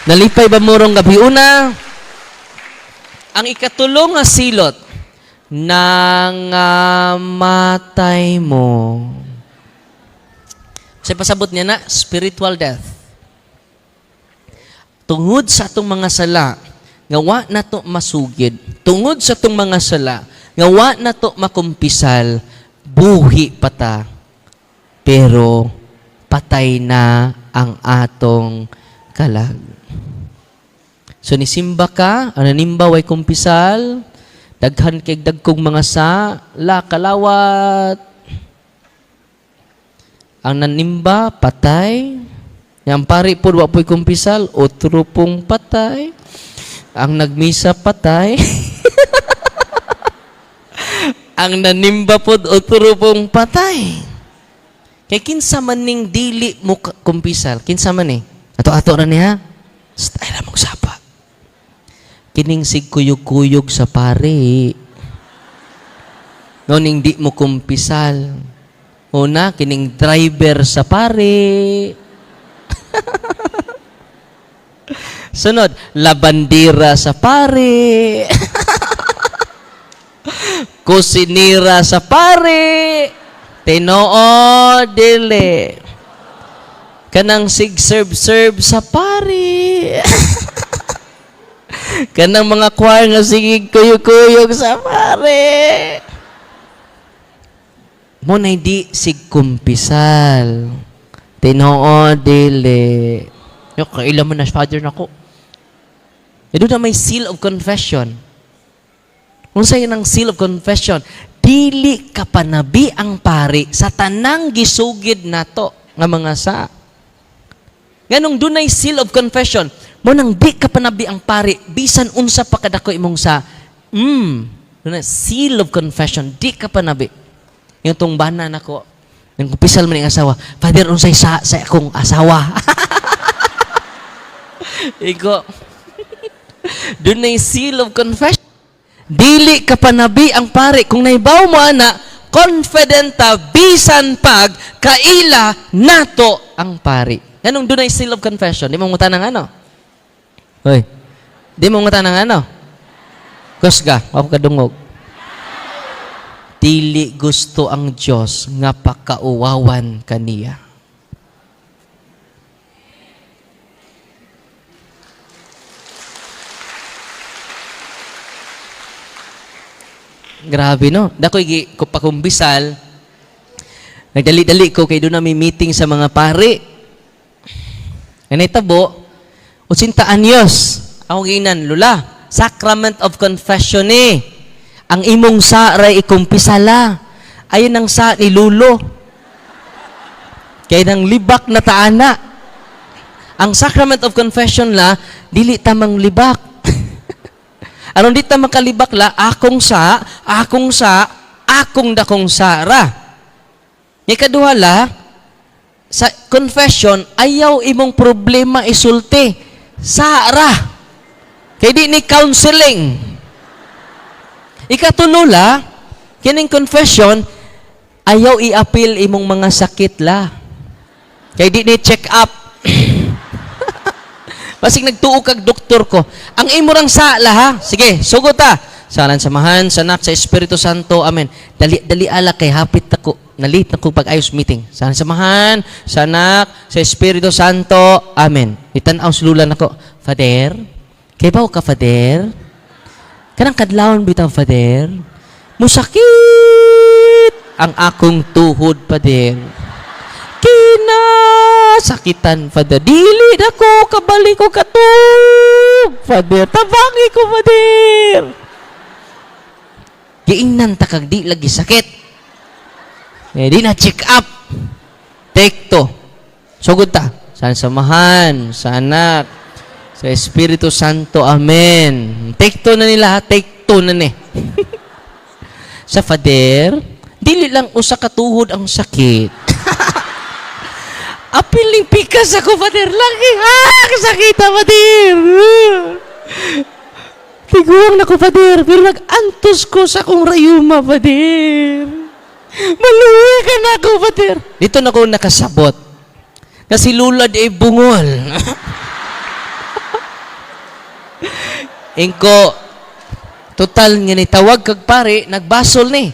Nalipay ba mo rong gabi una? Ang ikatulo nga silot, nangamatay mo. Sa pasabot niya na, spiritual death. Tungod sa atong mga sala, nga wa na to masugid. Tungod sa atong mga sala, nga wa na to makumpisal, buhi pa ta. Pero patay na ang atong kalag. So nisimba ka, ang nanimba way kumpisal, daghan kay dagkong mga sa, la kalawat. Ang nanimba, patay. Yang pari po, wa po'y kumpisal, otro pong patay. Ang nagmisa, patay. Ang nanimba po, otro pong patay. Kay kinsa man ning dili mo kumpisal, kinsa man eh. Ato-ato ra niya. Style mong sapa. Kining sigkuyog-kuyog sa pari. No, ning di mo kumpisal. Una, kining driver sa pari. Sunod, labandira sa pari. Kusinira sa pari. Tinoo, dili. Kanang sig-serve-serve sa pari. Kanang mga choir nga sige kuyog-kuyog sa pari. Mo na hindi sigkumpisal. Tinoo, dili. Yo, kaila mo na, Father, nako. Ito na may seal of confession. Kung sa'yo ng seal of confession, dili ka panabi ang pari sa tanang gisugid nato nga mga sa. Nganong dunay seal of confession, mo nang di ka panabi ang pari, bisan unsa pa kadako imong sa, dunay seal of confession, di ka panabi. Yung tong bana nako, nang kumpisal man yung asawa, Father, unsay sa akong asawa? Igo, dunay seal of confession. Dili ka panabi ang pare. Kung naibaw mo ana, confident ta bisan pag kaila nato ang pari. Anong dunay seal of confession? Di mo ngutan ng ano? Hoy. Di mo ngutan ng ano? Kusga, wa ka dungog. Dili gusto ang Dios nga pakauwawan kaniya. Grabe, no? Dakoy gi ko pakumbisal. Nagdali-dali ko kay doon na may meeting sa mga pari. Nga tabo, 80 anyos. Ako ginan, lula, sacrament of confession eh. Ang imong sa ray ikumpisala. Ayon ang sa ni lulo. Kay nang libak na taana. Ang sacrament of confession la, dili tamang libak. Aron di ta makalibak la, akong sa, akong sa, akong dakong sara. Ikaduha la, sa confession, ayaw imong problema isulti. Sara. Kay di ni counseling. Ikatulo la, kining confession, ayaw i-appeal imong mga sakit la. Kay di ni check up. Basig nagtuo kag doktor ko. Ang imo rang sala ha. Sige, sugot ta. Sa ngalan sa Amahan, sa Anak, sa Espiritu Santo. Amen. Dali dali ala kay hapit ako. Nalit na ko pag-ayos meeting. Sa ngalan sa Amahan, sa Anak, sa Espiritu Santo. Amen. Itan-aw sululan ako. Father, kay baw ka, Father? Kanang kadlawon bitaw, Father? Musakit ang akong tuhod, Father. Kinasakitan, Father. Dili na ko, kabalik ko katub, Father. Tabangi ko, Father. Giingnan ta kag di lagi sakit. Eh, di na check up. Take two. Sugod ta. Sa samahan, sa Anak, sa Espiritu Santo. Amen. Take two na nila, ha? Take two na ni. Sa Father, dili lang usa ka tuhod ang sakit. Apiling pikas ako, Father. Lagi, sakit, Father. Tiguang na ko, Father. Pero nag-antos ko sa akong rayuma, Father. Maluwi ka na ako, Father. Dito na ko nakasabot. Kasi lulad ay bungol. Ingko, total nga ni tawag kag pare, nagbasol ni.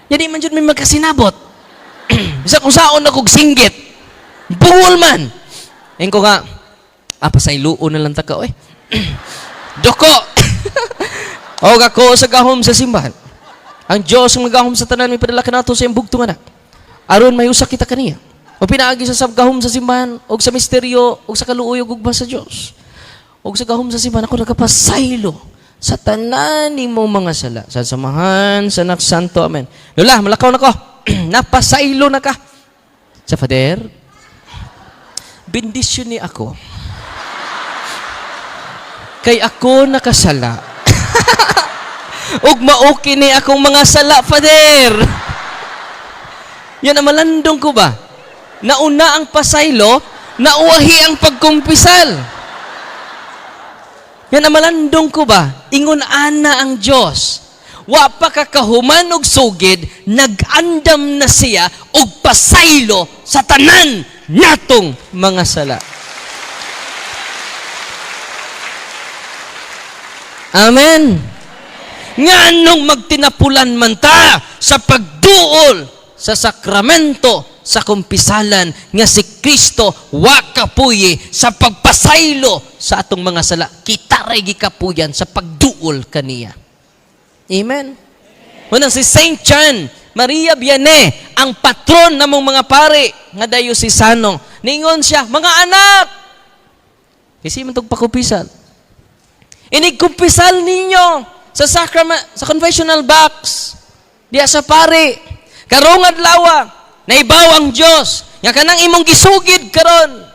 Jadi man jud may magkasinabot. Bisa kung saon na kog singgit. Buol man. Ingko nga, ah, pasayloon na lang ta ka, oy. Doko! O ako sa gahom sa simbahan. Ang Diyos ang magahom sa tanan, may padala kanato sa iyang bugtong anak. Aron may usa kita kaniya. O pinaagi sa gahom sa simbahan, og sa misteryo, og sa kaluoy ug gugma sa Diyos. Og sa gahom sa simbahan, ako nagapasaylo sa tanan nimong mga sala. Sa Amahan, sa Anak Santo, Amen. Lola, malakaw na ko. Napasaylo na ka. Sa Father, bendisyon ni ako. Kay ako nakasala. Ug mao kini akong mga sala, Father. Yan ang malandong ko ba? Nauna ang pasaylo, nauwahi ang pagkumpisal. Yan ang malandong ko ba? Ingon ana ang Diyos. Wa pa ka kahuman og sugid, nag-andam na siya og pasaylo sa tanan natong mga sala. Amen. Nganong magtinapulan man ta sa pagduol sa sakramento sa kumpisalan nga si Kristo wa kapuyi sa pagpasaylo sa atong mga sala? Kita ray gikapuyan sa pagduol kaniya. Amen. Unang si Saint John Maria Vianney, ang patron namong mga pare nga diocesanong, ningon siya, "Mga anak, kasi man tog pakumpisal. Inigkumpisal ninyo sa sacrament, sa confessional box diya sa pare. Karong adlaw, naibaw ang Dios nga kanang imong gisugid karon,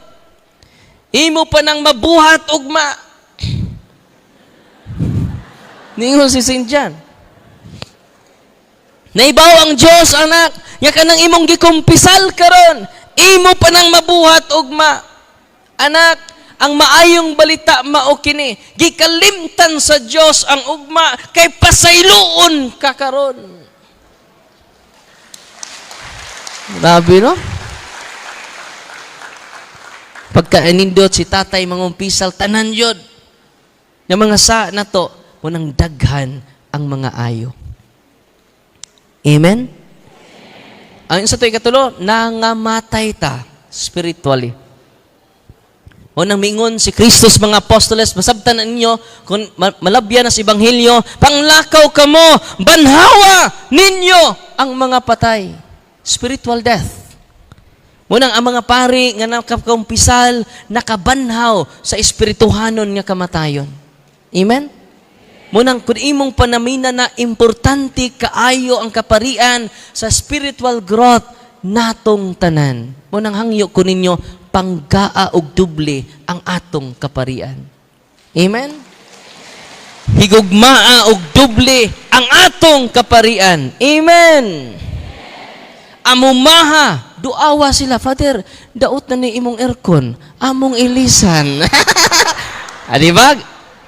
imo pa nang mabuhat ugma." Ningon si Saint John. "Naibaw ang Dios, anak, nga kanang imong gikumpisal karon, imo pa nang mabuhat ugma. Anak, ang maayong balita mao kini, gikalimtan sa Dios ang ugma kay pasayloon ka karon." Grabe, no? Pagka anindot si tatay mangumpisal, tanan yun. Nga mga sa na to, munang daghan ang mga ayo. Amen? Ang isa to ikatulo, nangamatay ta spiritually. O nang mingon si Kristus mga apostoles, masabtan na ninyo, kung malabya na sa Ebanghelyo, "Panglakaw kamo, banhawa ninyo ang mga patay." Spiritual death. Munang ang mga pari nga nakakumpisal, nakabanhaw sa espirituhanon nga kamatayon. Amen? Munang kung imong panamina na importante kaayo ang kaparian sa spiritual growth natong tanan. Munang hangyo ko ninyo, panggaa og doble ang atong kaparian. Amen? Higugmaa og doble ang atong kaparian. Amen? Amumaha, duawa sila, "Father, daot na ni imong aircon, among ilisan." Ah, di ba?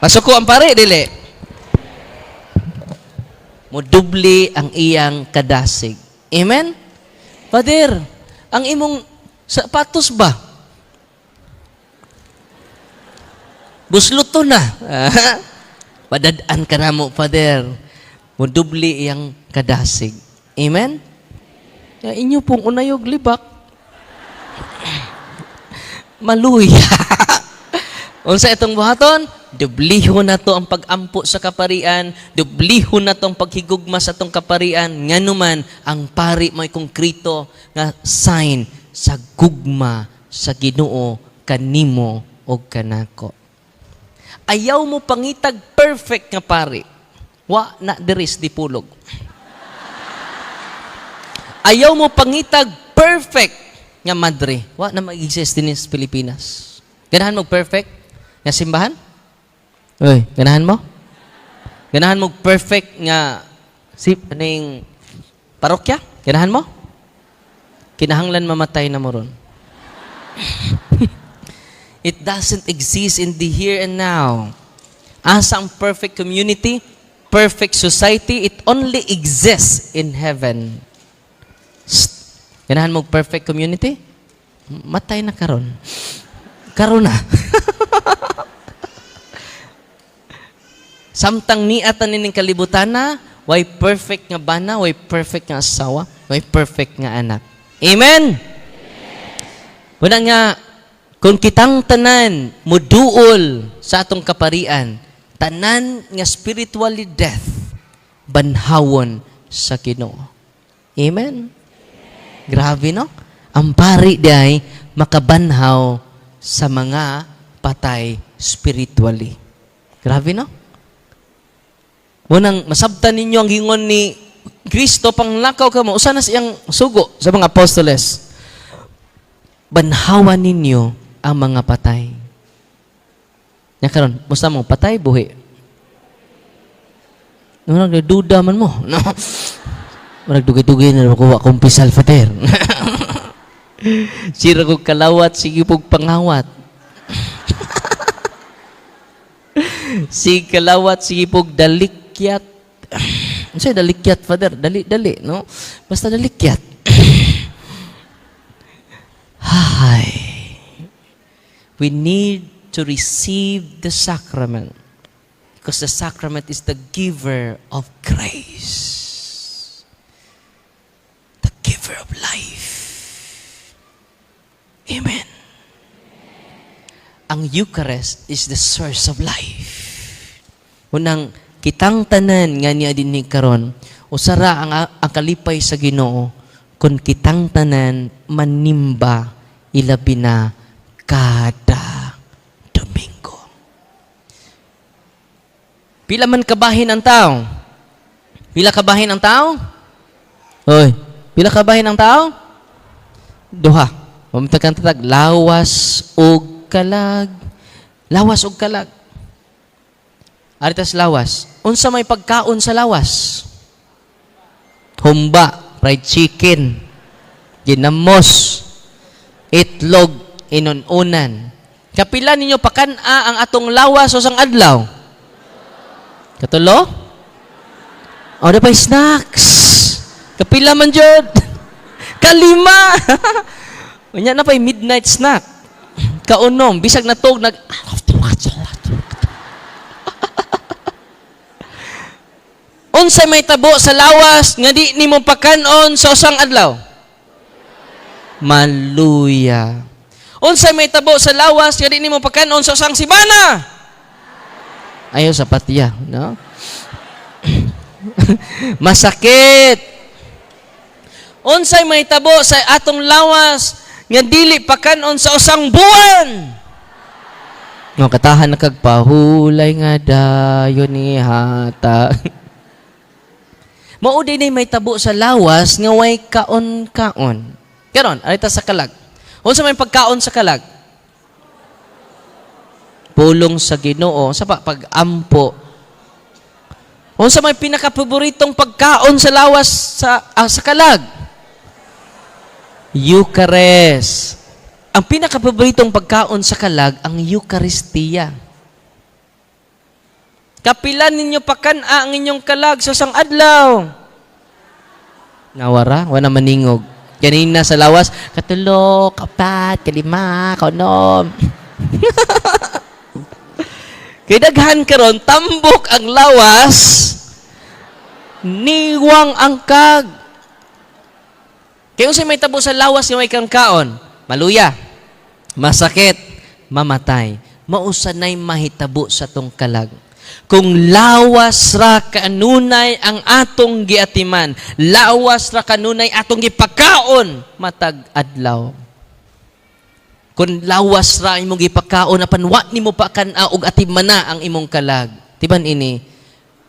Masuko ang pare, dili. Mudubli ang iyang kadasig. Amen? "Father, ang imong sapatos ba? Busluto na. Padad-an ka na mo, Father." Mudubli iyang kadasig. Amen? Ya, inyo pong unayog libak. Maluya. Unsa itong buhaton? Dublihon na to ang pag-ampo sa kaparian, dublihon na to ang paghigugma sa atong kaparian, nganuman ang pari may konkreto nga sign sa gugma sa Ginoo kanimo og kanako. Ayaw mo pangitag perfect nga pari. Wa na diris di pulog. Ayaw mo pangitag perfect nga madre. Wa na mag-exist din sa Pilipinas. Ganahan mo perfect nga simbahan? Uy, ganahan mo? Ganahan mo perfect nga si ning parokya? Ganahan mo? Kinahanglan mamatay na mo ron. It doesn't exist in the here and now. Asa ang perfect community, perfect society, it only exists in heaven. Shh. Ganahan mo perfect community? Matay na karon. Karon na. Samtang niata nining kalibutana, way perfect nga bana, way perfect nga asawa, way perfect nga anak. Amen? Muna nga, kung kitang tanan muduol sa atong kaparian, tanan nga spiritually death, banhawon sa Ginoo. Amen? Grabe, no? Ang pari diay makabanhaw sa mga patay spiritually. Grabe, no? Munang masabtan ninyo ang gingon ni Kristo panglakaw kamo, usa na siyang sugo sa mga apostoles. Banhawan ninyo ang mga patay. Nya karon, musta mo patay buhi? No, nagduda man mo. No. Murag dugay-dugay na ko wa kumpisal, Father. Sira kog kalawat, sige pog pangawat. Sige kalawat, sige pog dalikyat. Unsay dalikyat, Father? Dali, dali, no? Basta dalikyat. Hay. We need to receive the sacrament because the sacrament is the giver of grace. The giver of life. Amen. Ang Eucharist is the source of life. Unang kitang tanan nga niya dinhi karon, usara ang kalipay sa Ginoo kung kitang tanan manimba, ilabi na kada Domingo. Pila man kabahin ang tao? Pila kabahin ang tao? Hoy, pila kabahin ang tao? Duha. Mamita kang tatag, lawas og kalag. Lawas og kalag. Aritas lawas. Unsa may pagkaon sa lawas? Humba, fried chicken, ginamos, itlog, inununan. Kapila ninyo pakan-a ang atong lawas sa usang adlaw? Katulo? O, di pa snacks. Kapila man jud? Kalima. Unya na pa'y midnight snack. Kaunom, bisag natog nag Unsay may tabo sa lawas nga di nimo pakanon sa usang adlaw? Maluya. Unsay may tabo sa lawas nga di nimo pakanon sa usang simana? Ayaw sa patya, no? Masakit. Unsay may tabo sa atong lawas nga dili pakanon sa usang buwan? No, katahan na kag pahulay nga dayon ni hata. Mao din may tabo sa lawas nga way kaon-kaon. Karon, arita sa kalag. Unsa may pagkaon sa kalag? Pulong sa Ginoo, sa pag-ampo. Unsa may pinakapaboritong pagkaon sa lawas sa kalag? Eucharist. Ang pinakapaboritong pagkaon sa kalag ang Eucharistia. Kapila ninyo pakan-a ang inyong kalag sa sang adlaw? Nawara, wala maningog. Kanina sa lawas, katulo, kapat, kalima, kaunom. Kay daghan karon tambok ang lawas, niwang ang kag. Kaya unsay may tabo sa lawas nga may kang kaon? Maluya, masakit, mamatay. Mausanay mahitabo sa tong kalag. Kung lawas ra kanunay ang atong giatiman, lawas ra kanunay atong gipakaon matag adlaw. Kung lawas ra imong gipakaon apan wa nimo pakan-a og atimana ang imong kalag. Tiban ini,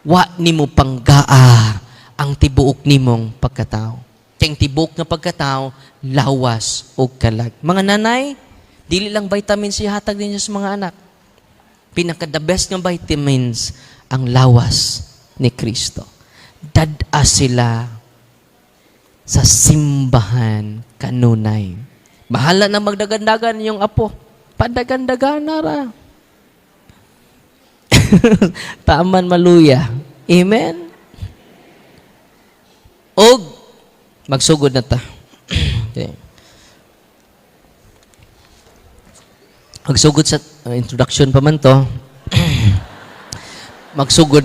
wa nimo panggaa ang tibuok nimong pagkatao. Kay ang tibuok nga pagkatao, lawas og kalag. Mga nanay, dili lang vitamins ihatag ninyo sa mga anak. Pinaka the best nga vitamins ang lawas ni Kristo. Dad-a sila sa simbahan kanunay. Bahala na magdagandagan yung apo. Padagandagan na ra. Taman maluya. Amen? Og magsugod na ta. Okay. Magsugod sa introduction pa man to. Magsugod